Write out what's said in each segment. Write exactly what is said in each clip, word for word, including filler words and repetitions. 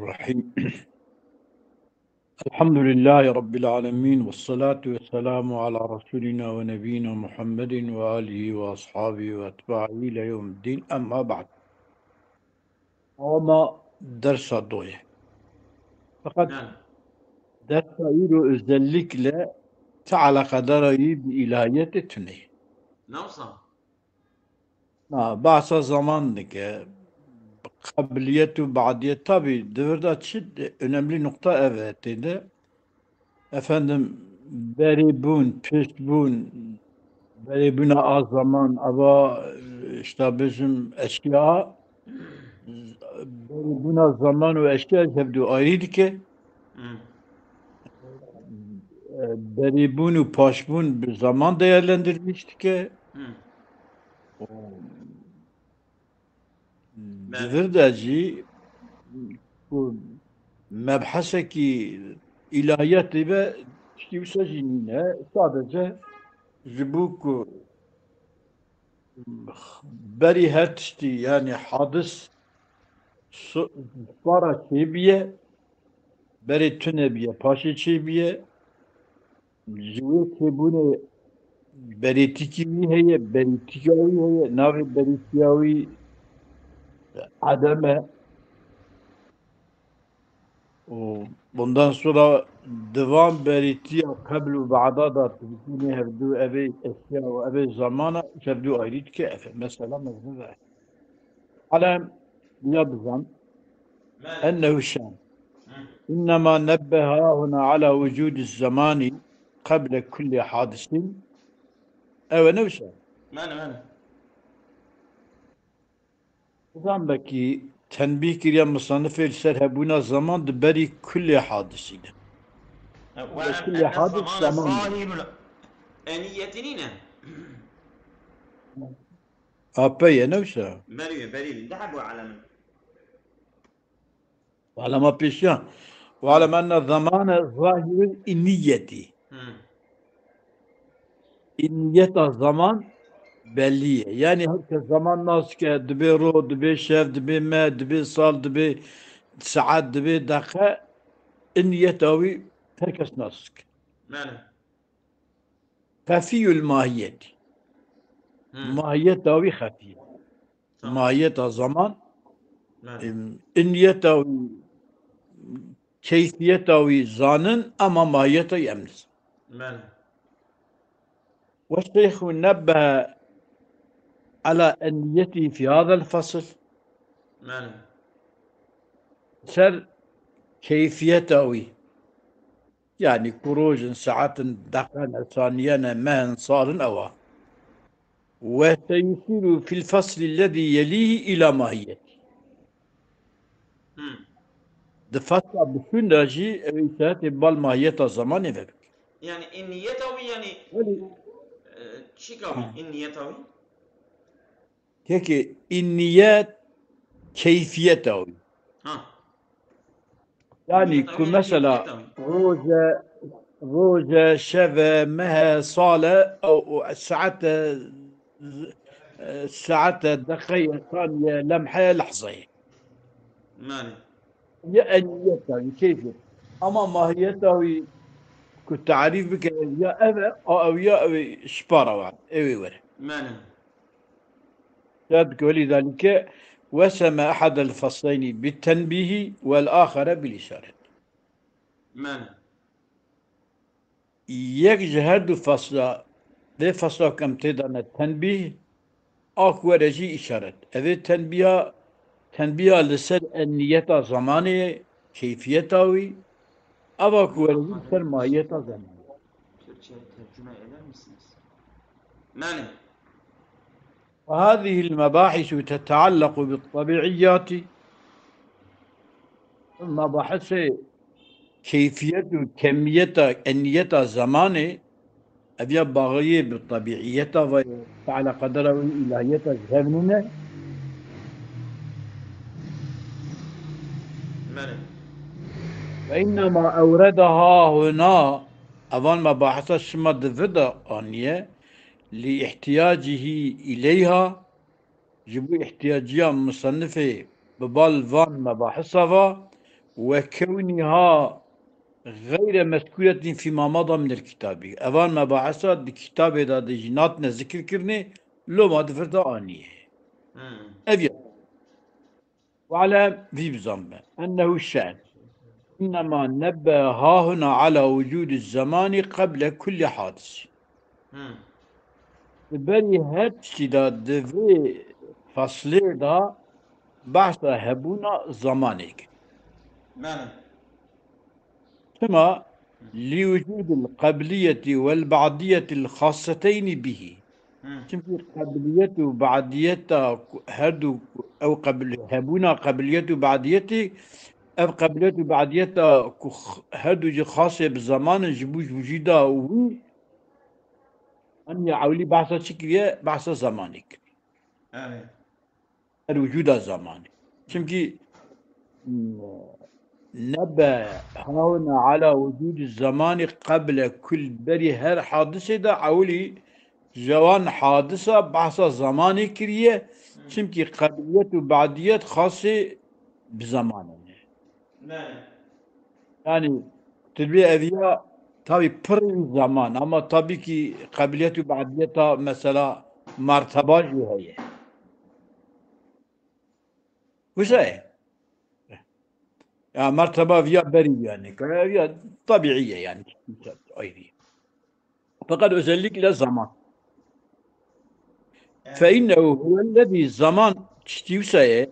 الرحيم. الحمد لله رب العالمين، والصلاة والسلام على رسولنا ونبينا محمد وآله وأصحابه وأتباعه إلى يوم الدين. أما بعد. Ama dersa doye. Fakat Yani. dersa îro özellikle te alakadara yî bi ilahiyetê tune. Nawsa? Ha, bahsa zaman dike. Qebliyet û badiyet. Tabi, di vir de çi önemli nokta ev e tê de. Efendim, berîbûn, piştbûn, berîbûna a zaman, ava, işte, bêjim, eşya, berîbûna zaman û eşya ji hevdû ayrî dike. Hmm. E, berîbûn û paşbûn bi zaman değerlendirmiş dike. Hmm. Di Belê. vir de jî ku mebhesekî îlahiyetê be, tiştî wisa jî nîne. Sadece ji bo ku berî her tiştî, yani hadis su-, para çêbiye, berê tune biye, paşê çêbiye, ji wê çêbûnê berêtîkî wî heye, berîtîka wî heye, navê berîtiya wî edem e. Û bundan sonra di van berîtiya qebl û ba'da da tu dikînê hevdû evê eşya û evê zamana hevdû ayrî dike, ev e mesela mezin ve. Alem ya bizan. Belê. Ennehu şan. Hı. İnnemâ nebbehe hahuna ala vucûdiz zamani qeble kulli hadisin. Ew e ne wisa? Belê, belê. Bizan bekî tenbîh kiriya musannifê li ser hebûna zaman di berî kulê hadisî de. E, Li we kulê enne hadis zamane zaman. Sahibul eniyeti nîne. Ape ye ne wisa? Berî, berî, li hebû alemin. Alema pêşiya. Ve alem enne zamane zahirul inniyeti. Hı. Inniyeta zaman belli ye. Yani herkes zaman nas dike, dibê ro, dibê şev, dibê me, dibê sal, dibê saet, dibê deqe. Inniyeta wî herkes nas dike. Belê. Xefiyul mahiyetî. Hmm. Mahiyeta wî xefî ye. Tamam. Mahiyeta zaman, Belê. em, inniyeta wî, keyfiyeta wî zanin, ama mahiyeta wî em nizan. Belê. Ve şeyhu nebbehe ala enniyetî fi hadal fasl. Belê. Ser keyfiyeta wî. Yani ku rojin, saatin, deqen, saniyene, mehin, salin ewa. Ve seyusiru fil fasli lezî yelîhi ila mahiyeti. Hmm. Di fasla bişûn de jî ew îşaretê bal mahiyeta zamanê vebik. Yani inniyeta wî yani, Welî- e, çika wî Ha. inniyeta wî? Kekê, înniyet keyfiyeta wî. Ha. Yani Înniyeta ku wî mesela keyfiyeta wî. roje, roje, şeve, mehe, sale, ew, ew saete, z-, e, saete, deqeye, saniye, lemheye, lehzeye. Mane. Ya enniyeta wî, keyfiyet. Ama mahiyeta wî ku tarîf bike, ya ev e, a ew ya ew ê ji para wan, ew ê were. Mane. Şad ku, ولذلك وسم أحد الفصلين بالتنبيه والآخر بالإشارة. Mane. Yek ji her du fasla, vê fasla ku em tê de ne tenbîh, a ku were jî îşaret. Ev ê tenbîha, tenbîha li ser enniyeta zamanê, keyfiyeta wî, ava ku were jî li ser mahiyeta zamanê. Türkçe tercüme eder misiniz? Mane. وهذه المباحث تتعلق بالطبيعيات. Mebahesê keyfiyet û kemiyeta, enniyeta zamanê, ev ya baxiyê bi tebîiyeta ve, teala qedera wî îlahiyeta ji hev nîne. Belê. Ve innema ewredeha huna, evan mebahisa şima di vir de aniye, li ihtiyacihî ileyha, ji bo ihtiyaciya musennifê bi bal van mebahisa va, وكونها غير مذكورة فيما مضى من الكتاب. Evan mebahesa di kitabê de de jî natine zikirkirinê, loma di vir de aniye. Hmm. Ev ya. واعلم, vî bizanbe. أنه الشأن. إنما نبه هاهنا على وجود الزمان قبل كل حادث. Hmm. Di berî her tiştî de di vê feslê de behsa hebûna zamanê kir. Belê. Çima? لوجود القبلية والبعدية الخاصتين به. Hmm. Çimkî qebliyet û badiyeta ku her du ew qebl-, hebûna qebliyet û badiyetê, ev qebliyet û badiyeta ku x-, her du jî xasê bi zamanin ji bo ji wicûda wî, Aniye ewlî behsa çi kiriye? Behsa zemanê kiriye. Evet. Her wicûda zemanê. Çimkî, mm, nebe hawna ala wicûdî zemanî qeble kul, berî her hadisê de ewlî ji wan hadisa behsa zemanê kiriye. Çimkî qebliyet û badiyet xasê bi zemanê ne. Belê. Yani, tu dibê ev ya, tabii, pir zaman, ama tabii ki qebiliyet û badiyeta mesela merteba jî heye. Wisa ye? Ya merteba viya berî yani. Ev ya tabiiye yani. Ayrı. Fakat özellikle zaman. Evet. فإنه هو الذي, zaman tiştî wisa ye,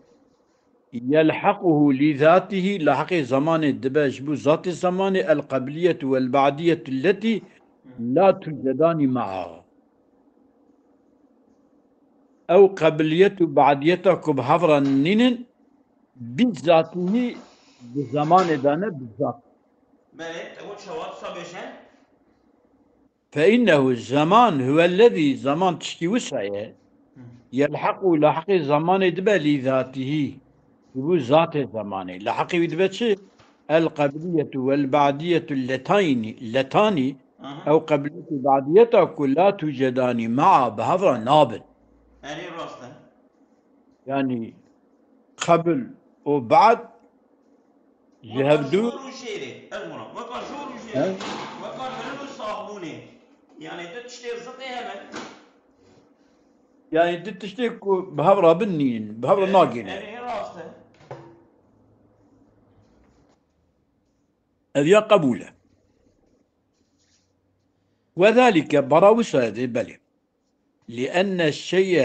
يلحقه لذاته, lahiqê zamanê dibe ji bo zatê zamanê, القبلية والبعدية التي لا توجدان معا. Ew qebiliyet û badiyeta ku bi hev re nînin, bî zatî bi zamanê de ne bi zat. Belê, ew çawa tu sabêje? فإنه, zeman, هو الذي, zeman tiştî wisa ye, يلحق, lahiqê zemanê dibe لذاته, ji bo zatê zemanê. Lahiqê wî dibe çi? القبلية والبعدية اللتين, letani, Aha. Ew qebiliyet û badiyeta ku لا توجدان معا, bi hev re nabin. Erê rast e. Yani qebl û ba'd ji hev du. Weka jor û jêrê, ez bûna. Weka jor û jêrê. He? Weka mirin û saxbûnê. Yani du tiştê zitê hene. Yani du tiştê ku bi hev re bin nînin, bi hev re nagihînin. Erê, erê rast e. Ev ya qebûl e. وذلك, bara wisa ye, belê. لأن الشيء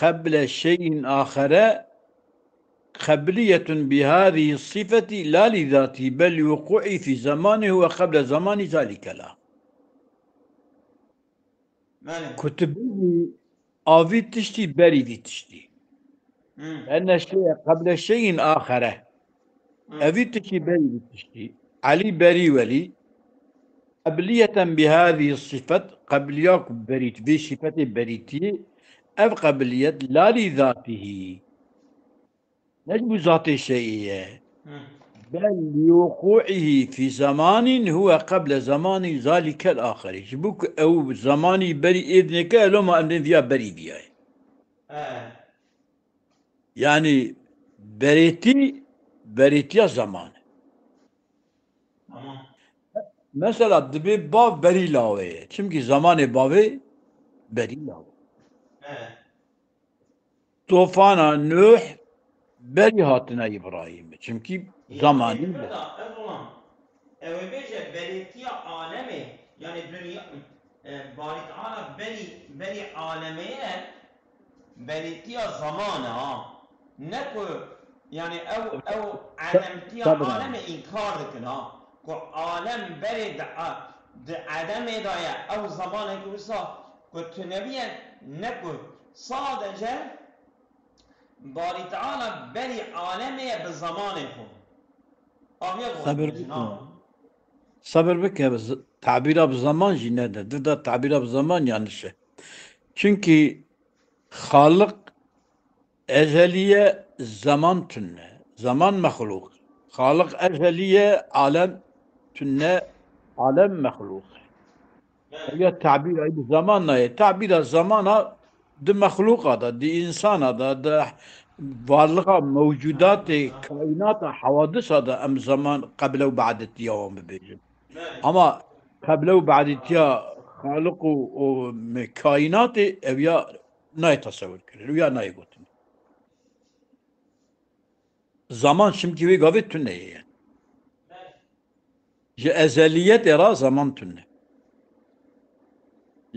قبل شيء آخر قبلية بهذه الصفة لا لذاته بل لوقوعه في زمان هو قبل زمان ذلك الآخر. Belê. Ku tu bêjî a vî tiştî berî vî tiştî. Hmm. لأن الشيء قبل شيء آخر. Hmm. Evî tiştî berî vî tiştî. Elî berî welî. قبلية بهذه الصفة, qebliya ku berît, vê sifetê berîtî, ev qebiliyet la li zatihî. Ne ji bo zatê şeyî ye. Hı. Bel li wuqu'ihi fî zemanin huwe qeble zemani zalikel axeri. Ji bo ku ew zemanî berî êdineke, loma em dên viya berî viya ye. He. Yani berêtî, berêtiya zeman e. Tamam. Mesela dibê bav berî lawê ye. Çimkî zemanê bavê berî law e. He. Tofana Nuh berî hatina Îbrahîm. Çimkî zemanî. Ew ê bêje berêtiya alemê, yani dinya, e, Barî Teala berî, berî alemê ye, berêtiya zaman e ha. Ne ku, yani ew, ew elemtiya alemê înkar dikin ha. Ku alem berê di, a, di edemê de ye, ew zamanek wisa ku tune bûye, ne ku sadece Barî Teala berî alemê ye bi zemanê xwe. Aviya Sabir bike. Sabir bike, z-, tabîra bi zeman jî nede. Di de tabîra bi zeman yanlış e. Çimkî Xaliq ezeliye, zeman tune. Zeman mexlûq. Xaliq ezeliye, alem tune, alem mexlûq. Ev ya tabîra bi zeman nayê. Tabîra zemana di mexlûqa de, di însana de, di Varlığa mewcudatê kainata hawadisa da em zaman qeble û badetiya wan bibêjin. Ama qeble û badetiya Xaliq û, û me kainatê ev ya nayê tesewir kirin, ev ya nayê gotin. Zaman şimkî wê gavê tune ye. Ji ezeliyetê re zaman tune.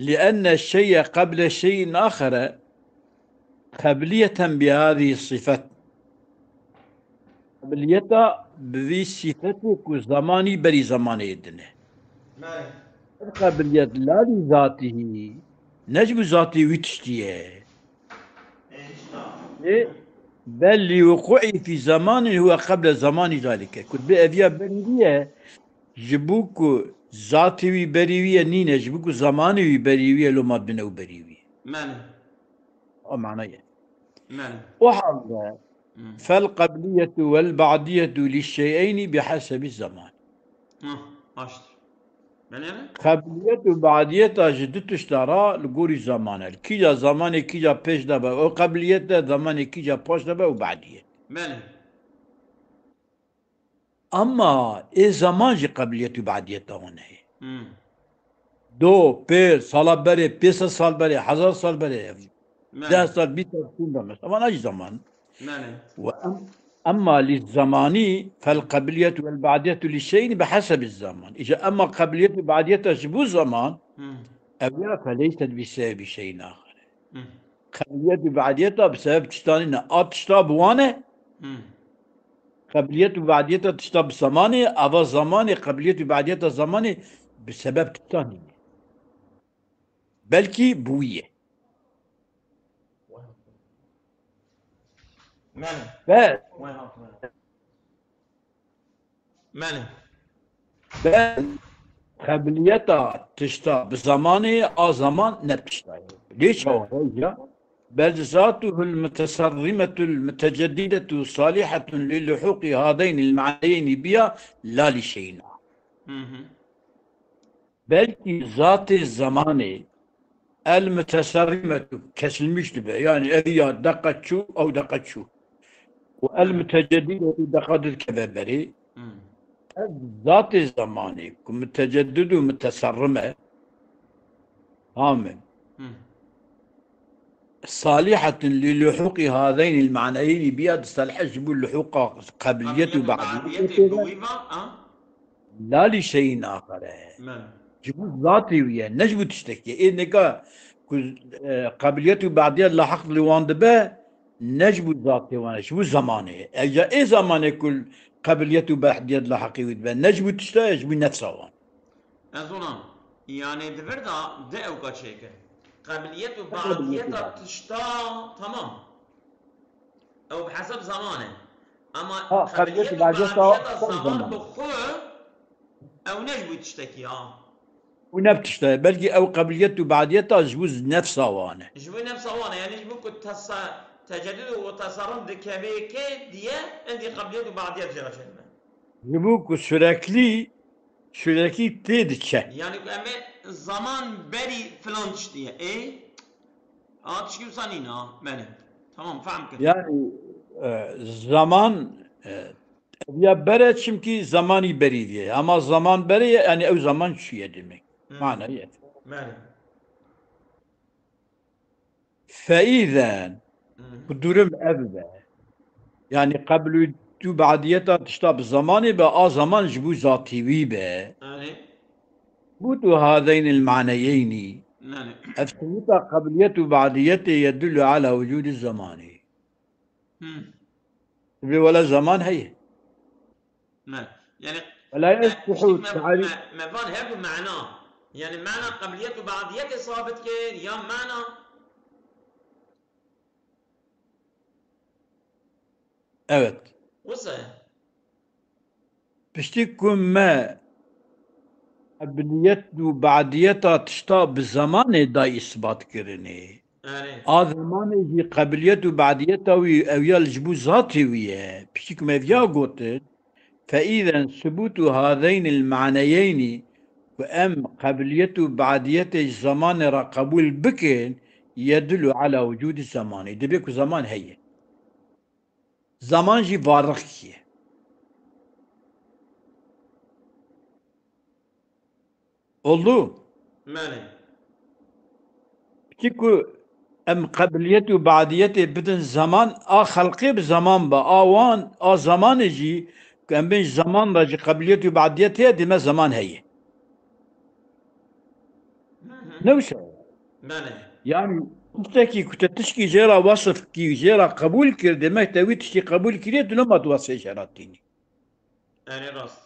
لأن الشيء قبل شيء آخر قبلية بهذه الصفة. Qebiliyeta bi vî sîfetê ku zemanî berî zemanê din e. Ev qebiliyet la li zatihî, ne ji bo zatê wî tiştî ye. Ê, bel li wuqu'i fî zemanin huwe qeble zamani zalike. Ku bi eviya berî wî ye, ji bo ku zatê wî berî wî ye nîne, ji bo ku zemanê wî berî wî ye, loma dine û berî wî ye. Mane. O mana ye. Mane. O halde, Hmm. fel qabliyetu vel ba'diyetu li şey'eyni bi hasebi zaman. Hı, baştır. Belê mi? Qebliyet û badiyeta ji du tişta re li gorî zaman e. Kîja zamanê kîja pêş de be, o qebliyet e, zamanê kîja paş de be, o badiyet. Belê. Ama ê zaman jî qebliyet û badiyeta wan heye. Hmm. Do, pêr, sala berê, pênc sed sal berê, hezar sal berê, Belê. deh sal, bîst sal çûn be mesela. Vana jî zaman. Belê. Ve em-, emma li zamanî fel qebiliyetu vel badiyetu li şeyin bi hesebi zaman. Îca emma qebiliyet û badiyeta ji bo zaman, Hmm. ev ya feleyset bi sebebi şeyin axir. Hmm. Qebiliyet û badiyeta bi sebeb tiştanî ne. A tişta bi wan e, Hmm. qebiliyet û badiyeta tişta bi zamanê, ava zamanê, qebiliyet û badiyeta zamanê bi sebeb tiştanî ne. Belkî bi wî ye. Mene. Be. Mene. Be. Qebiliyeta tişta bi zamanê, a zaman ne tişta ye. Lê çawa ya? Bel zatuhul mutesarrimetul muteceddidetu salihatun li luhuqi hadeynil maneyni biya la li şeyna. Hı hı. Belkî zatê zamanê el muteserrimetu kesilmiş dibe. Yani ev ya deqa çû, ew deqa çû. Û el muteceddidetu deqa dikeve berê. Hmm. Ev zatê zamanê ku muteceddid û muteserrim e. Amin. Hmm. Salihatun li luhuqi hadeynil maneyni biya di salih ji bo luhuqa qebiliyet û Qebiliyet û badiyetê badiyetê bi wî va, ha? La li şeyin axere. Me. Ji bo zatê wî ye, ne ji bo tiştekî. Ê neka ku, e, qebiliyet û badiyet lahiq li wan dibe, ne ji bo zatê wan e, ji bo zamanê ye. Eja ê zamanê ku qebiliyet û badiyet lahiqî wî dibe, ne ji bo tişta ye, ji bo nefsa wan. Ez ona, yani di vir de di ewka çêkir. Qebiliyet û badiyeta tişta, tamam. Ew bi hesab zaman e. Ama Ha, qebiliyet û badiyeta badiyeta tam zaman zaman. bi xwe, ew ne ji bo tiştekî ya. Û ne bi tişta ye. Belkî ew qebiliyet û badiyeta ji bo nefsa wan e. Ji bo nefsa wan e. Yani ji bo ku tesa-, tecedid û teserruf dikevê kê diye, endî qebiliyet û badiyet jê re çêdibe. Ji bo ku sürekli, sürekli tê diçe. Yani ku em ê zaman berî filan tiştî ye. Ê? A tişkî wisa nîne, ha. Belê. Tamam, fehm kir. Yani, e, zaman, e, ev ya bere çimkî zamanî berî diye. Ama zaman berê ye, yani ew zaman çûye demek. Hmm. Mana ye. Belê. Feîzen, Hı hı. ku durum ev be. Yani qebliyet û badiyeta tişta bi zamanê be, a zaman ji bo zatî wî be. Belê. Butu hadeynil maneyeynî. Belê. Ev subuta qebliyet û badiyetê yedullu ala wucudi zamanî. Hı. Bi wela zaman heye. Me. Yani, Ve la me, yesihu işte me, tarif. me, me van her du mana. Yani mana qebliyet û badiyetê sabit kir, ya mana. Evet. Wisa ye. Piştî ku me qebliyet û badiyeta tişta bi zamanê da îsbat kirinê. Erê. A zamanê jî qebiliyet û badiyeta wî ew ya li ji bo zatê wî ye. Piştî ku me viya gotin, feîzen subûtû hadeynil maneyeynî, ku em qebiliyet û badiyetê ji zamanê re qebûl bikin, yedulu ala wucûdî zemanî. Dibê ku zaman heye. Zaman jî varixkî ye. Oldu. Belê. Piçî ku em qebiliyet û badiyetê bidin zaman, a xelqê bi zaman be, a wan, a zamanê jî ku em bên zaman da jî qebiliyet û badiyet heye, dême zaman heye. Ne wisa? Belê. Yani tiştekî ku te tişkî jê re wesif kî, jê re qebûl kir, demek te wî tiştî qebûl kiriye, tu loma tu wesfê jê re tînî. Erê rast.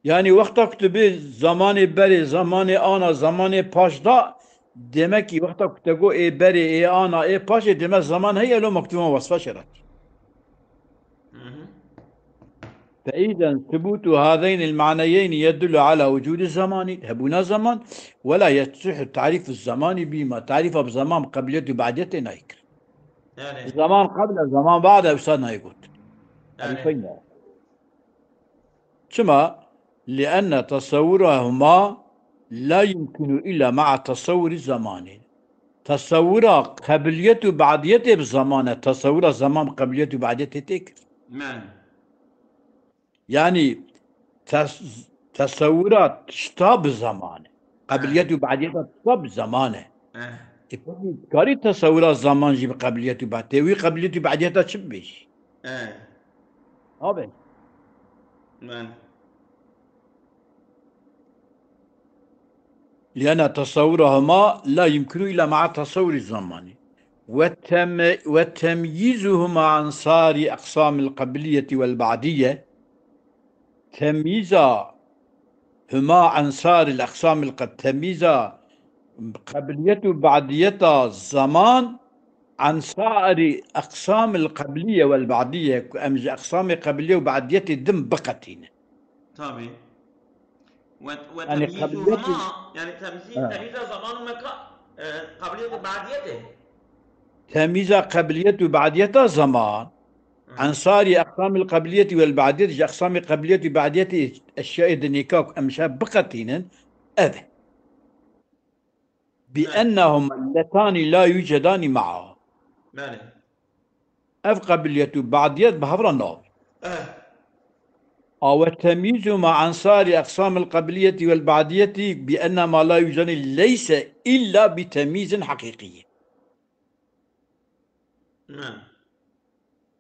Yani wexta ku tu bê zamanê berê, zamanê ana, zamanê paş da, demek ki wexta ku te got ê berê, ê ana, ê paşê, demek zaman heye, loma ku tu wan wesfa jê re tînî. Hı hı. فإذا ثبوت هذين المعنيين يدل على وجود الزمان، hebûna zaman, ولا يصح تعريف الزمان بهما. Tarîfa bi zaman qebiliyet û badiyetê nayê kirin. Belê. Zaman qebl e, zaman ba'd e, wisa nayê gotin. Belê. Tarîfeyna. Çima? لأن تصورهما لا يمكن إلا مع تصور الزمان. Tesewura qebiliyet û badiyetê bi zaman e. Tesewura zaman qebiliyet û badiyetê tê kir. Belê. Yani tes tesewura tişta bi zaman e. Qebiliyet û badiyeta tişta bi zaman e. Eh. E peki karî tesewura zaman jî bi qebiliyet û ba-, tê wî qebiliyet û badiyeta çi bibêjî? Eh. Abi. Belê. لأن تصورهما لا يمكن إلا مع تصور الزمان. وتم-، وتمييزهما عن سائر أقسام القبلية والبعدية. تمييزا هما عن سائر الأقسام الق-، تمييزا قبلية وبعدية زمان عن سائر أقسام القبلية والبعدية، ku em ji eqsamê qebiliyê û badiyetê din biqetînin. Tabii. Ve, ve Yani temyizuhuma, kabiliyet yani temyiz, Ha. temyiza zaman û meka, e, kabiliyet û badiyetê. Temyiza qebiliyet û badiyeta zaman, Hı. عن سائر أقسام القبلية والبعدية, ji eqsamê qebiliyet û badiyetê eşyayê dinêka ku em ji hev biqetînin, ev e. بأنهما اللتان لا يوجدان معا. Belê. Ev qebiliyet û badiyet bi hev re nabin. Eh. A وتمييزهما عن سائر أقسام القبلية والبعدية بأنهما لا يوجدان ليس إلا بتمييز حقيقي. Belê.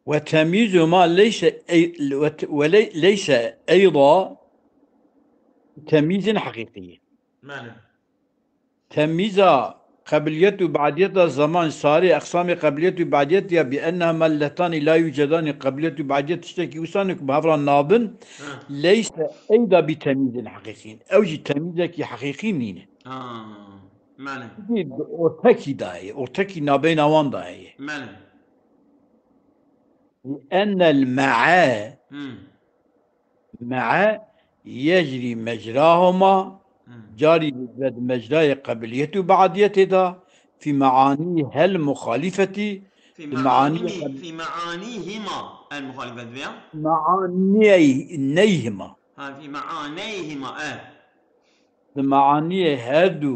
وتمييزهما ليس أي-، وت-، ولي-، ليس أيضا تمييز حقيقي. Belê. Temyîza qebiliyet û badiyeta zaman, سائر أقسام قبلية وبعدية بأنهما اللتان لا يوجدان, qebiliyet û badiyet tiştekî wisa ne ku bi hev re nabin, Ha. ليس أيضا بتمييز حقيقي. Ew jî temyîzekî heqîqî nîne. Ha. Belê. Di ortekî de heye, ortekî nabeyna wan de heye. Belê. لأن المعا Hmm. مع يجري مجراهما, Hmm. carî dibet mecrayê qebiliyet û badiyetê de, في معانيها المخالفة, في di manî معاني، في معانيهما المخالفة veya? Maaniyê neyhima. Ha, في معانيهما, eh. Di maaniyê her du,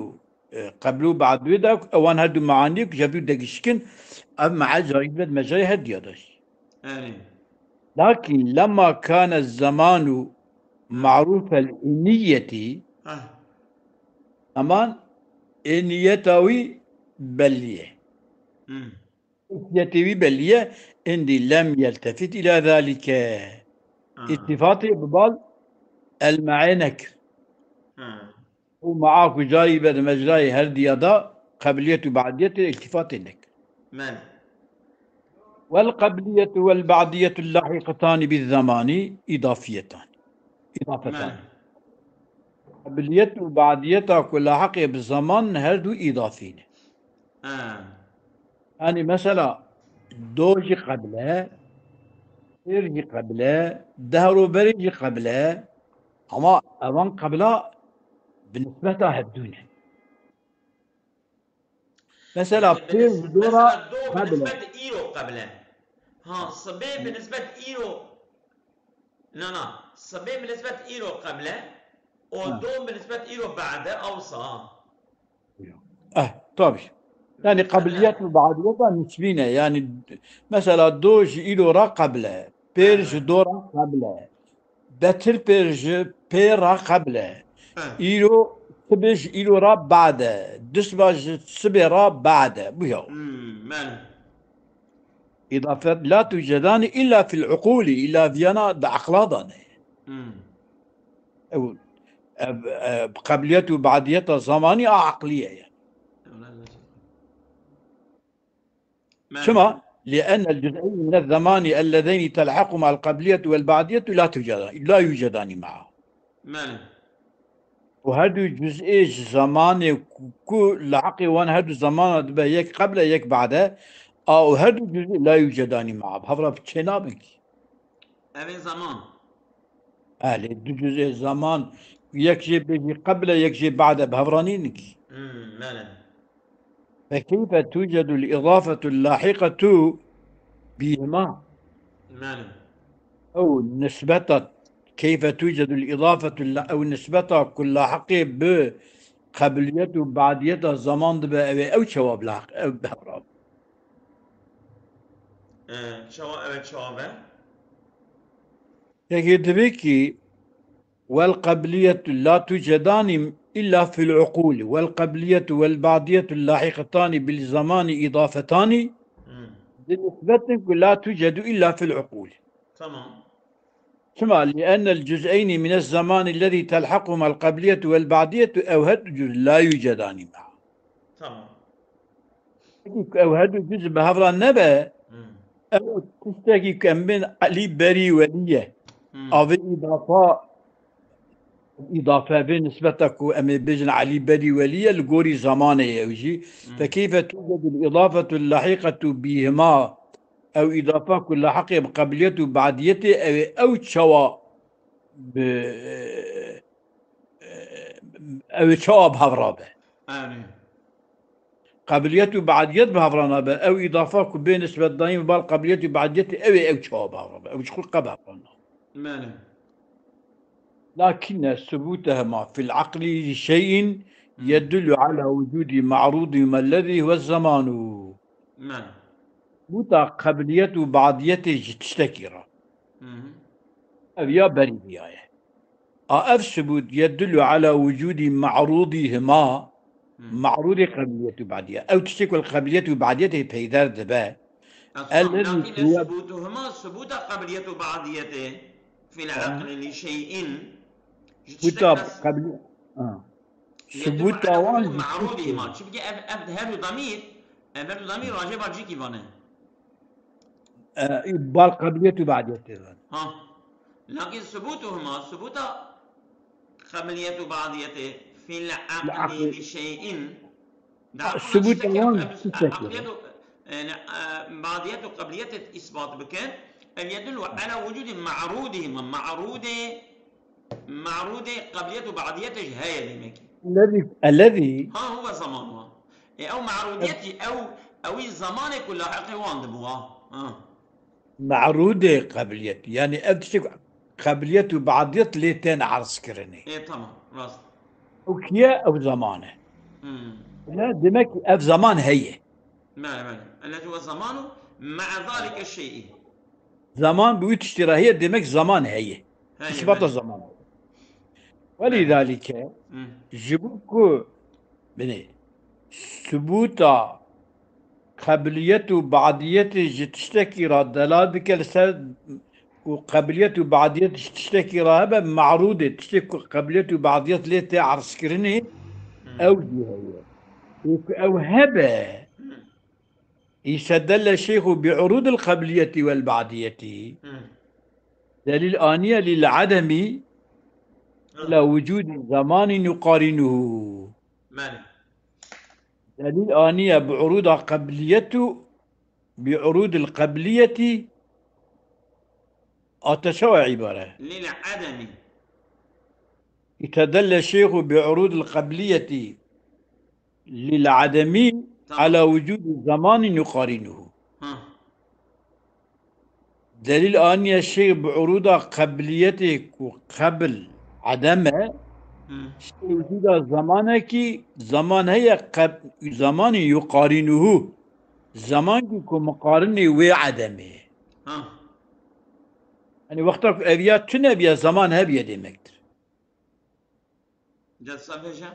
e, qebl û ba'd wê de, ewan her du maaniyê ku ji hev du digişkin, ev me'e carî dibet mecrayê her diya de jî. Erê. لكن لما كان الزمان معروف الإنية, Ha. eman ê niyeta wî bellî ye. Hmm. Niyetê wî bellî ye, êndî لم يلتفت إلى ذلك. Ha. Îltifatê bi bal el me'ê nekir. Ha. Û me'a ku carî be di mecrayê her diya de qebiliyet û badiyetê îltifatê nekir. Belê. والقبلية والبعدية اللحيقتان بالزمان إضافيتان. إضافتان. Belê. Qebiliyet û badiyeta ku lahiqê bi zaman her du îdafî ne. Ha. Yani mesela do jî qebl e, pêr jî qebl e, dehro berê jî qebl e, ama evan qebla bi nisbeta hevdû ne. Mesela Yani bi pêr nis-, ji do re mesela do bi qebl e. nisbet îro qebl e. Ha, sibê bi nisbet îro. Na, na. Sibê bi nisbet îro qebl e. O Ha. Do bi nisbet îro ba'd e, awsa. Eh, tabii. Yani qebliyet û badiyeta nisbî ne. Yani mesela do ji îro re qebl e. Pêr ji do re qebl e. Betir pêr ji pê re qebl e. Îro sibê ji îro re bad e. Disba ji sibê re bad e. Bu ya. Hmm, belê. Îdafet la tucedani illa fil uqulî, illa viyana di aqla de ne. Hmm. Ew, ev, ev, qebliyet û badiyeta zamanî a aqlî ye. Belê. Çima? لأن الجزئين من الزمان اللذين تلحقهما القبلية والبعدية لا توجد، لا يوجدان معا. Belê. Û her du cüz'ê ji zamanê ku, ku li heqê wan her du zamana dibe yek qebl e, yek ba'd e, a û her du cüz'ê la yucedani ma'a, bi hev re çê nabin kî. Ev ê zaman. Elê du cüz'ê zaman, yek jê bêjî qebl e, yek jê ba'd e, bi hev re nînin kî. Hmm, belê. فكيف توجد الإضافة اللحيقة بهما؟ Belê. Ew nisbeta, keyfe tucedul îdafetu la-, ew nisbeta ku lahiqê bi qebliyet û badiyeta zaman dibe, ew ê ew çawa bi lahiq, ew bi hev re? Ee, çawa, ew ê çawa be? Yekê divê kî, والقبلية لا توجدان إلا في العقول، والقبلية والبعدية اللحيقتان بالزمان إضافتان. Hmm. Di nisbetin ku la tucedu illa fil uqul. Tamam. Çima? لأن الجزئين من الزمان الذي تلحقهما القبلية والبعدية أو her du cüz la yucedani ma'a. Tamam. Ku ew her du cüz bi hev re nebe, Hmm. ew tiştekî ku em bên Elî Berî Welî ye. Hmm. A vê îdafa, îdafe vê nisbeta ku em ê bêjin Elî Berî Welî ye, li gorî zamanê ye ew jî. Hmm. فكيف توجد الإضافة اللحيقة بهما؟ Ew îdafa ku lahiqê bi qebliyet û badiyetê, ew ê ew çawa bi, ew ê çawa bi hev re be? Erê. Qebliyet û badiyet bi hev re nabe. Ew îdafa ku bê nisbetdayîn bal qebliyet û badiyetê, ew ê ew çawa bi hev re be? Ew ji xwe qe bi hev re nabe. Belê. لكن ثبوتهما في العقل لشيء Hmm. يدل على وجود معروضهما الذي هو الزمان. Belê. Buta qebliyet û badiyetê ji tiştekî re. Mhm. Ev ya berî viya ye. A ev subût yedullu ala wucudî ma'rûdî hima, Hmm. ma'rûdê qebliyet û badiyet. Ew tiştê ku li qebliyet û badiyetê peyder dibe. Tamam, Ellezî lakin suya- subutu hima, subuta qebliyet û badiyetê fil Ha. aqli li şey'in. Ji Buta tiştek nas- qebli-, ha. Yedullu Subuta ala wan wucudî ma'rûdî hima. Çimkî ev, ev her du damîr, ev her du damîr rajê bar cîkî vane. E, bal qebliyet û badiyetê ve. Ha. Lakin subutuhuma, subuta qebliyet û badiyetê fil aqli li şey'in. Da Ha, aqla subut tiştekî wan ev, tiştekî. aqliyet û, e, ne, e, badiyet û qebliyetê isbat bikin. El yedullu ala wucudî ma'rûdihima. Ma'rûdê Ma'rûdê qebliyet û badiyetê jî heye demekî. Ellezî, ellezî. Ha, huve zaman wa. E, ew ma'rûdiyetî, ew, ewî zamanê ku lahiqê wan dibû, ha. Ha. Ma'rûdê qebliyet. Yani ev tiştê ku qebliyet û badiyet lê tên erzkirinê. E, tamam, rast. Ew kiye? Ew zaman e. Hmm. Ya, demek ki ev zaman heye. Belê, belê. Ellezî huve zamanu ma'a zalike şey'i. Zaman bi wî tiştî re heye, demek zaman heye. Heye, Îsbata belê. zaman. Belê. Welîdalîke, Hı. ji bo ku, binê, subuta qebliyet û badiyetê ji tiştekî re delal bike li ser ku qebliyet û badiyet ji tiştekî re hebe, me'rûdê, tiştê ku qebliyet û badiyet lê tê erzkirinê, Hı. ew jî heye. Û ku ew hebe, Hı. Îstedelle şeyxu bi urudil qebliyetî wel badiyetî. Hı. Delîl aniye lil ademî Hı. la wucudî zamanî yuqarinuhu. Belê. Delîl aniye bi uruda qebliyet û bi urudil qebliyetî a te çawa îbare? Lil ademî. Îstedelle şeyxu bi urudil qebliyetî lil ademî Tamam. ala wucudî zamanî yuqarinuhu. Ha. Delîl aniye şeyx bi uruda qebliyetê ku qebl edem e, Hı. Ji vücuda zamanekî, zaman heye qeb-, zamanin yuqarinuhu. Zamankî ku muqarinê wê edemê ye. Ha. Yanî wexta ku ev ya tune biye, zaman hebiye demektir. Dest vêje.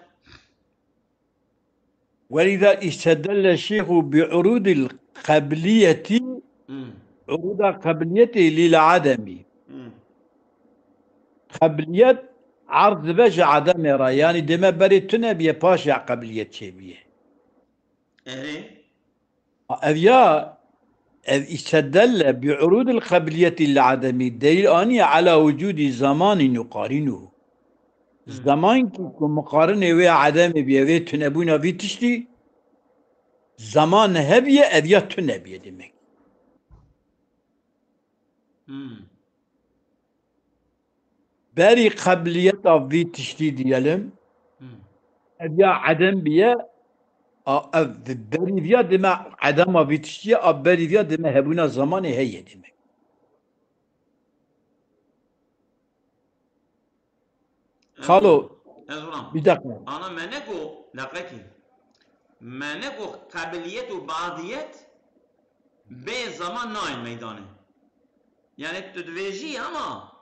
ولذا استدل الشيخ بعروض القبلية، Hmm. Uruda qebliyetê lil ademî. Hmm. Qebliyet erd dibe ji edemê re. Yanî deme berê tune biye, paşê qebliyet çêbiye. Erê. Ev ya, ev istedelle bi urudil qebliyetî li ademî, delîl aniye ala wucudî zamanin yuqarinuhu. Hmm. Zamankî ku muqarinê wê edemê biye, wê tunebûna vî tiştî, zaman hebiye, ev ya tune biye demek. Hmm. Berî qebliyeta vî tiştî diyelim. Hmm. Ev ya edem biye, a, ev berî viya deme edema vî tiştî ye, a berî viya deme hebûna zamanê heye demek. Xalo, ez ulam. Bir dakika. Ana me ne go, deqekî. Me ne go qebiliyet û badiyet bê zaman nayên meydanê. Yani tu divêjî ama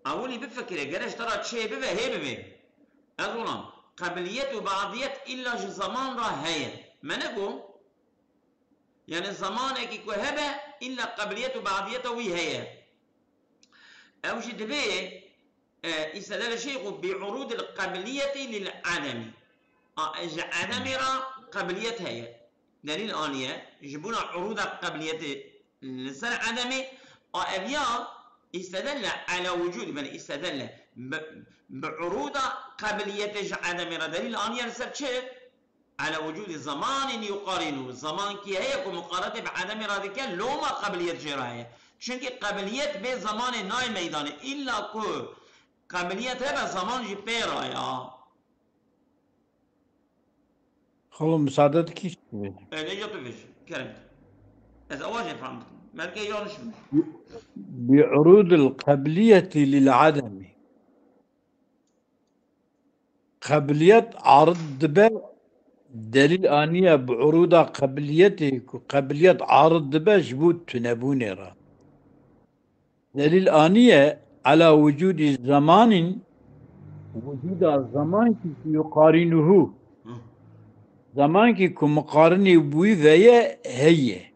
ewilî bifikire, gere ji te re çê bibe, hê bibe. Ez ulam. Qebiliyet û badiyet illa ji zaman re heye. Me ne go? Yani zamanekî ku hebe, illa qebiliyet û badiyeta wî heye. Ew jî divê, e, îstedele şeyxu bi urudil qebiliyeti lil ademi. A, ji edemê re qebiliyet heye. Delîl aniye, ji bona uruda qebiliyeti li ser edemê, a ev ya îstedelle ala wucudî, yani îstedelle bi, bi uruda qebiliyeti ji edemê re delîl aniye li ser çi? Ala wucudî zamanin yuqarinu. Zamankî heye ku muqaretê bi edemê re dike, loma qebiliyet jê re heye. Çunkî qebiliyet bê zamanê nayê meydanê. Îlla ku qebiliyet hebe, zaman jî pê re ya. Xalo, misade dikî? E, ne tu vêjî, kerem. Ez awa jê fam dikim. Belkî yanlış bû. Bi urudil qebiliyeti lil ademi. Qebiliyet arid dibe, delîl aniye bi uruda qebiliyetê ku qebiliyet arid dibe ji bo tunebûnê re. Delîl aniye ala wucudî zamanin, wucuda zamankî ku yuqarinuhu. Hı. Zamankî ku muqarinî bi wî ve ye heye.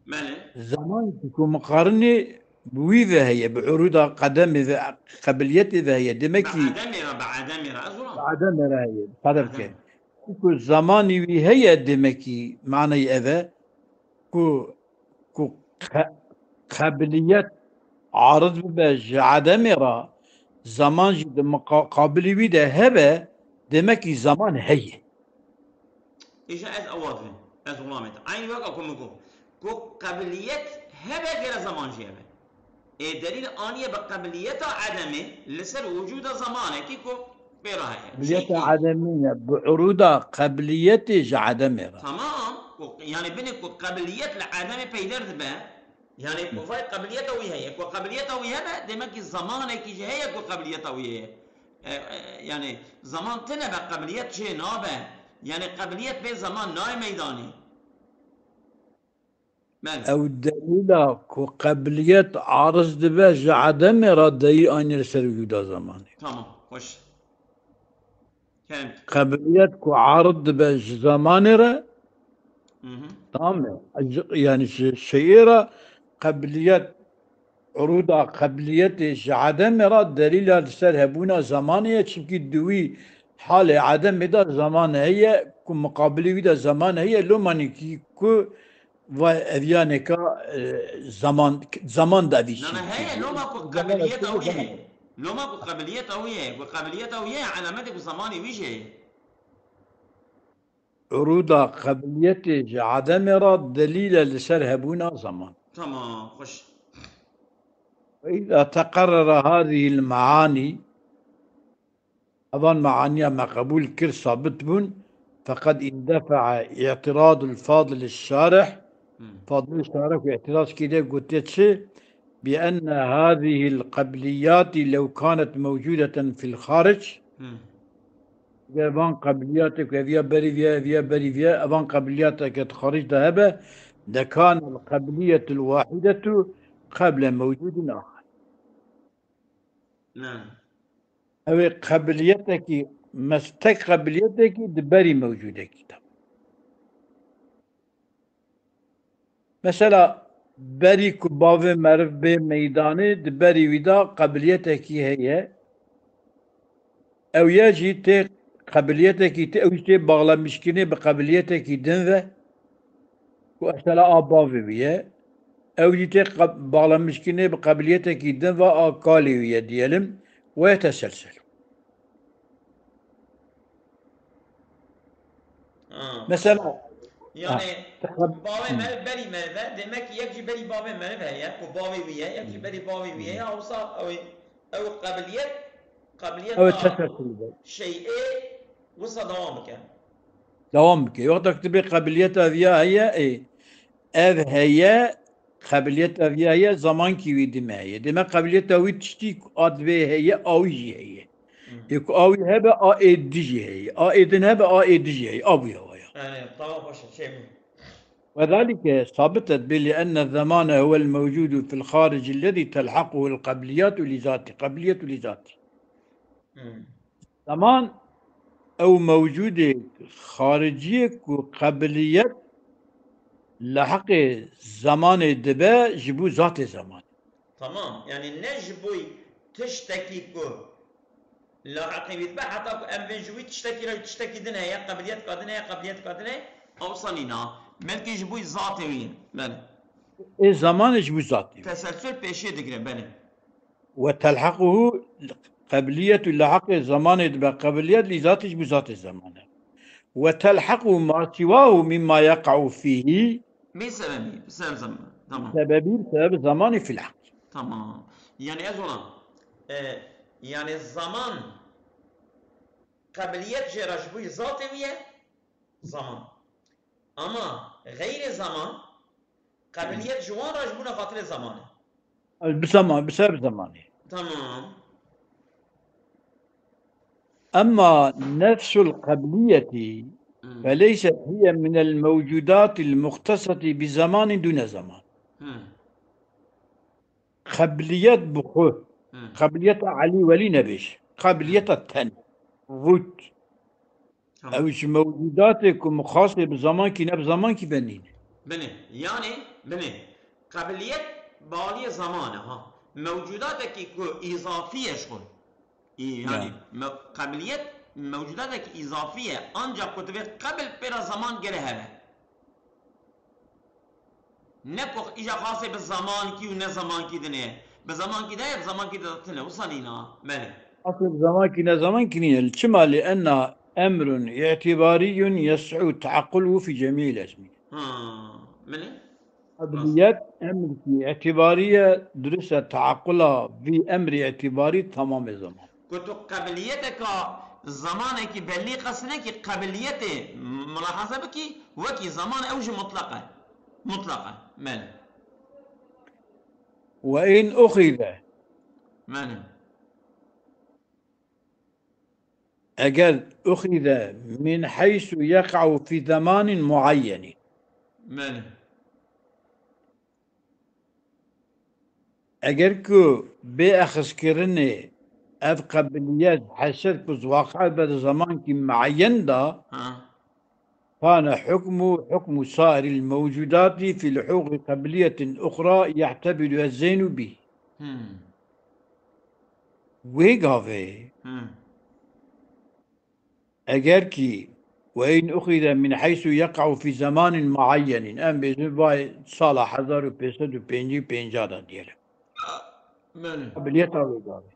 Belê. Zamankî ku muqarinê bi wî ve heye, bi uruda qedemê ve, qebiliyetê ve heye. Demek ki bi edemê re, bi edemê re, ez ulam. Bi edemê re heye. Qede bike. Edem. Ku zamanî wî heye, demek ki manayê ev e. Ku, ku qe-, qebiliyet arid bibe ji edemê re, zaman jî di muqa-, qabilî wî de hebe, demek ki zaman heye. Îja ez awa divêm. Ez xulamê te. Eynî weka ku min got. Ku qebiliyet hebe gere zaman jî hebe. Ê delîl aniye bi qebiliyeta edemê li ser wucuda zamanekî ku pê re heye. Qebiliyeta edemê ye. Bi uruda qebiliyetê ji edemê re. Tamam. Ku, yani binê ku qebiliyet li edemê peyder dibe. Yani ku vay qebiliyeta wî heye. Ku qebiliyeta wî hebe, demek ki zamanekî jî heye ku qebiliyeta wî heye. E, e, yani zaman tine be, qebiliyet çê nabe. Yani qebiliyet bê zaman nayê meydanê. Belê. Ew delîla ku qebiliyet ariz dibe ji edemê re, delîl anî li ser wîda zamanê. Tamam, xweş. Kerem. Qebiliyet ku arid dibe ji zamanê re, Hı hı. Tamam mı? Yani ji, şeyê re qebiliyet, uruda qebiliyetê ji edemê re delîla li ser hebûna zamanê ye, çimkî di wî halê edemê de zaman heye, ku muqabilê wî de zaman heye, lomanîkî ku va ev yaneka, e, zaman, zaman da vî Na, na, şey heye, loma ku qebiliyeta wî heye. Loma ku qebiliyeta wî heye, ku qebiliyeta wî heye, alametê ku zamanê wî jî heye. Uruda qebiliyetê ji edemê re delîl e li ser hebûna zaman. Tamam, xweş. Ve îza teqerrere hâzihil me'anî, evan me'aniya me qebûl kir, sabit bûn, feqed îndefe'e îtiradul fadil şarih, Hmm. Fadil şarih ku îtiraz kiriye, gotiye çi? بأن هذه القبليات لو كانت موجودة في الخارج. Hmm. Eger van qebiliyatê ku eviya berî viya, eviya berî viya, evan qebiliyateke di xaric de hebe, لكان القبلية الواحدة قبل موجود آخر. Ne. Ew ê qebiliyetekî, mes-, tek qebiliyetekî di berî mewcûdekî de. Mesela, berî ku bavê meriv bê meydanê, di berî wî de qebiliyetekî heye. Ew ya jî tê qebiliyetekî tê, ew jî tê baxlemişkirinê bi qebiliyetekî din ve, ku mesela a bavê wî ye. Ew jî tê qe-, baxlemişkirinê bi qebiliyetekî din ve a kalê wî ye diyelim. Ve yeteselsel. Ha. Mesela, Yani, ha, bavê meriv berî meriv e, demek ki yek jî berî bavê meriv heye, ku bavê wî ye, yek jî berî bavê wî ye, ya wisa ew, ew qebiliyet, qebiliyet Evet, a teşekkür ederim. Şeyê wisa dewam bike. Dewam bike. Wexta ku tu bê qebiliyeta viya heye, ê, ev heye, qebiliyeta viya heye, zamankî wî dime heye. Deme qebiliyeta wî tiştî ku a divê heye, a wî jî heye. Ê ku a wî hebe, a ê di jî heye. A ê din hebe, a ê di jî heye. A bûye waya. Yani, tamam, başa, şey bu. وذلك ثابتة بلأن الزمان هو الموجود في الخارج الذي تلحقه القبليات لذاته، قبلية لذاته. Hmm. Zeman ew mewcûdê xariciyê ku qebiliyet li heqê zemanê dibe ji bo zatê zemanê. Tamam. Yani ne ji bo tiştekî ku laheqê wî dibe, heta ku em bên ji wî tiştekî re tiştekî din heye, qebiliyet kadin heye, qebiliyet kadin heye, ewsa nîna. Belkî ji bo zatê wî. Belê. Ê zemanê ji bo zatê wî. Teselsul pêşê digire, belê. وتلحقه قبلية لحق زمان بقبلية لذاته بذات الزمان. وتلحقه ما سواه مما يقع فيه Bi sebebî, bi sebeb zaman. Tamam. بسبب، بسبب الزمان في الحق. Tamam. Yani ez ona, e, yani zaman, qebiliyet jê re ji bo zatê wî ye, zaman. Ama xeyrê zaman, qebiliyet ji wan re ji bona xatirê zaman e. Bi zaman, bi sebeb zemanê. Tamam. أما نفس القبلية Hmm. فليست هي من الموجودات المختصة بزمان دون زمان. Hmm. Qebiliyet bi xwe, Hmm. qebiliyeta Elî Welî nebêj. Qebiliyeta ten, vût. Tamam. Ew ji mewcûdatê ku mixasê bi zamankî ne bi zamankî ve nîne. Binê, yani, binê. Qebiliyet bi aliyê zaman e, ha. Mewcûdatekî ku îzafî ye ji xwe. Î, yani, Ya. me-, qebiliyet mewcûdatekî îzafî ye. Ancak ku divê qebil pê re zaman gere hebe. Ne ku îja xasê bi zamankî û ne zamankî dinê. Bi zamankî de ye, bi zamankî de tine. Wisa nîna. Belê. Asê bi zamankî ne zamankî nîne. Çima? لأن أمر اعتباري يصح تعقله في جميع الأزمنة. Ha, belê. Qebiliyet emrkî îtîbarî ye, dirust e, teaqula vî emrî îtîbarî temamê zeman. Ku tu qebiliyeteka zamanekî belî qestinekî qebiliyetê milahaze bikî, wekî zaman ew jî mutlaq e. Mutlaq e. Belê. وإن أخذ Belê. Eger أخذ من حيث يقع في زمان معين. Belê. Eger ku bê exizkirinê ev qebiliyet hesir ku waqa be di zamankî muayyen de, Ha. كان حكمه حكم سائر الموجودات في لحوق قبلية أخرى يعتبرها الذهن به. Hmm. Wê gavê Hmm. eger kî وإن أخذ من حيث يقع في زمان معين, em bêjin vay sala hezar û pênc sed û pêncî û pênc de diyelim. Belê. Qebiliyeta wê gavê.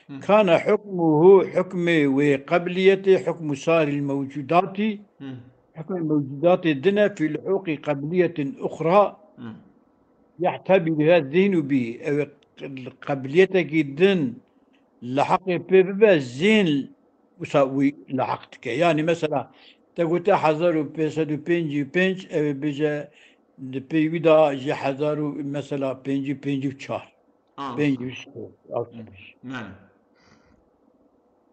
Hı. كان حكمه, hukmê wê qebiliyetê, حكم سائر الموجودات, Hı. hukmê mewcudatê din e, في لحوق قبلية أخرى Hı. يعتبرها الذهن به. Ew ê qebiliyetekî din li heqê pê bibe, zihn wisa wî li heq dike. Yani mesela, te gote hezar û pênc sed û pêncî û pênc, ew ê bêje, di pey wî de ji hezar û mesela pêncî û pêncî û çar. Pênc yüz altmış.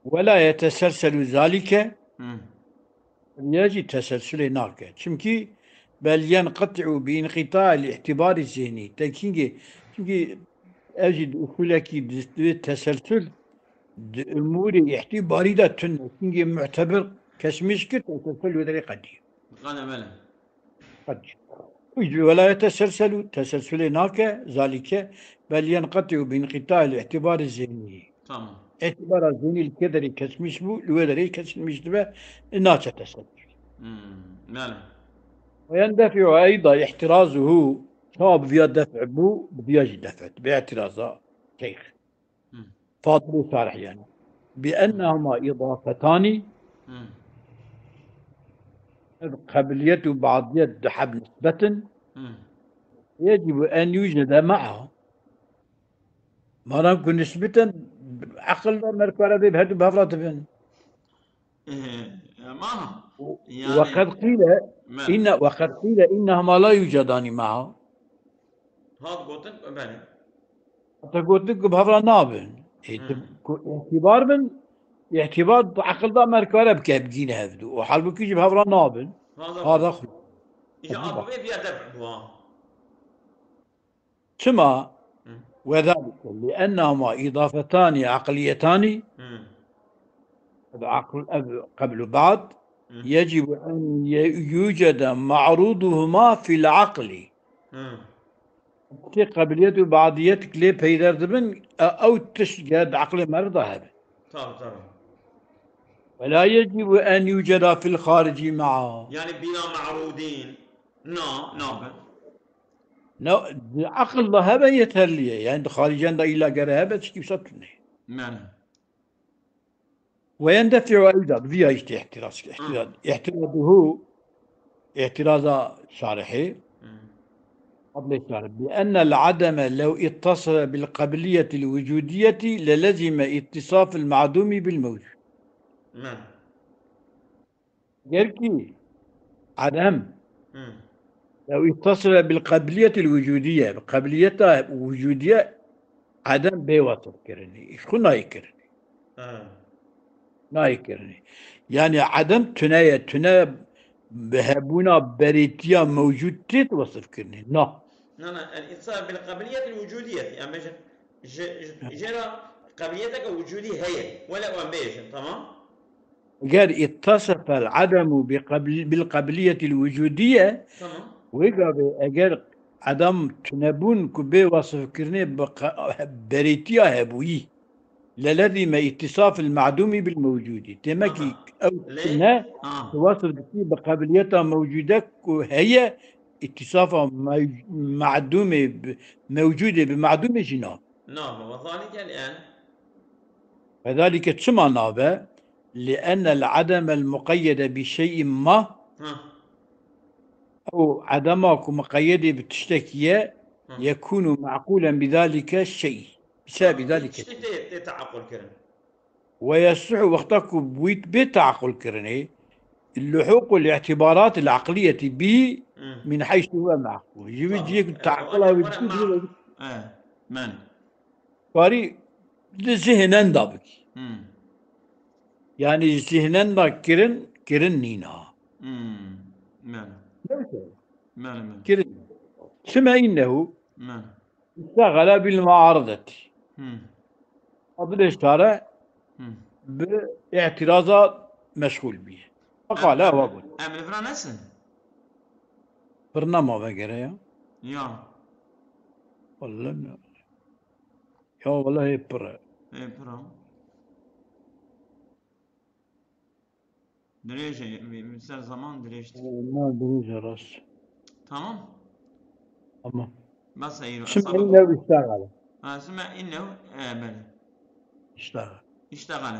Wela yeteselselu zalike, ya jî teselsulê nake. Çimkî bel yenqeti'u bi inqita'il ihtibarî zihnî. Tekîngê, çimkî ev jî di usulekî di, di teselsul di umûrê ihtibarî de tune. Çimkî mu'tebir kesmîş kir, teselsul wê derê qedî. Qane bele. Qedî. Wela yeteselselu, teselsulê nake, zalike, bel yenqeti'u bi inqita'il ihtibarî zihnî. Tamam. Îtibara zihnî li kê derê kesmîş bû, li wê derê kesmîş dibe, naçe teselsul. Hmm, bele. Ve yendefi'u eyda ihtirazuhu, çawa bi viya def' bû, bi viya jî def' dibe, bi îtiraza şeyx. Fadilê şarih yani. Bi ennehuma idafetani, ev qebiliyet û badiyet du heb nisbetin, yecibu en yujede ma'a. Madem ku nisbetin, aqil da merkara bê, her du bi hev re dibin. Ee, maha. Yani, وقد قيل إن، وقد قيل إنهما لا يوجدان معا. Hat gotin, belê. Heta gotin ku bi hev re nabin. Ê, tu ku îtibar bin, îtibar tu aqil da merkare bike bigîne hevdu. Û halbukî jî bi hev re nabin. Hada xwe. Îja abu vê viya def' bû ha. Çima? وذلك لأنهما إضافتان عقليتان. Ev aql, ev qebl û ba'd. يجب أن ي-، يوجد معروضهما في العقل. Tê qebiliyet û ba'diyet lê peyder dibin, e, ew tişt ger di aqlê me re de hebe. Tabii, tabii. ولا يجب أن يوجدا في الخارج معا. Yani bila ma'rudin. Na, nabe. Na, di aqil de hebe yeterli ye. Yani di xarican de illa gere hebe, çikî wisa tune. Yani. Ve yendefi'u eyda, bi viya işte ihtiraz, ihtiraz, ihtirazuhu, ihtiraza şarihî. Adlê şarih. Bi ennel ademe lev ittasala bil qabiliyetil vucudiyeti lelezime ittisafil ma'dumi bil mevcud. Yani. Ger kî edem, lew ittasile bil qebiliyetil vucudiye, bi qebiliyeta vucudiye edem bê wasif kirinî. Ji xwe nayê kirinî. Nayê kirinî. Yani edem tune ye, tune bi hebûna berêtiya mewcûd tê wasif kirinî. Na. Na, na, el ittisal bil qebiliyetil vucudiye. Yani bêjin, ji, ji, jê re qebiliyeteke vucudî heye. Wele em bêjin, tamam? Eger ittasefel ademu bi qebl-, bil qebiliyetil vucudiye, Tamam. wê gavê eger edem tunebûn ku bê wasifkirinê bi qe-, berêtiya hebûyî, lelezîme ittisafil ma'dûmî bil mewcûdî. Demek ki Aha. ew Lê? tune Ha. tu wasif dikî bi qebiliyeta mewcûde ku heye, ittisafa mew-, ma'dûmê bi, mewcûdê bi ma'dûmê jî nabe. Nabe. Ve zalike li en. Ve zalike çima nabe? Li ennel ademel muqeyyede bi şey'in ma. Hı. Ew edema ku muqeyyedê bi tiştekî ye, Hı. yekûnu me'qûlen bi zalike şey. Bi se-, bi zalike. Tiştek tê, tê teaqul kirin. Ve yesluhu wexta ku bûyt bê teaqul kirinê, luhuqul i'tibarat el aqliyeti bi Hı. min heysu huve me'qûl. Ji vî Tamam. cihê ku E, teaqula wî e, bikî, ma-, cihê e, men. Karî di zihnen de bikî. Hmm. Yani zihnen de kirin, kirin nîna. Hmm. Men. Neyse. Men, men. Kirin. Süme innehu Men. iştagale bil muaredeti. Hmm. Adil iştare Hmm. bi îtiraza meşgul bîye. Qale Em, ewa got. Em li vira nesin? Pir nema vegere ya. Ya. Wallahî ne. Ya wallahî pir e. Ê, pir e. Dirêj e, bi, bi ser zaman dirêj. Na dirêj e rast. Tamam. Tamam. Bes e îro. Sümme innehu iştagale. Ha, sümme innehu, e, belê. İştagale. İştagale.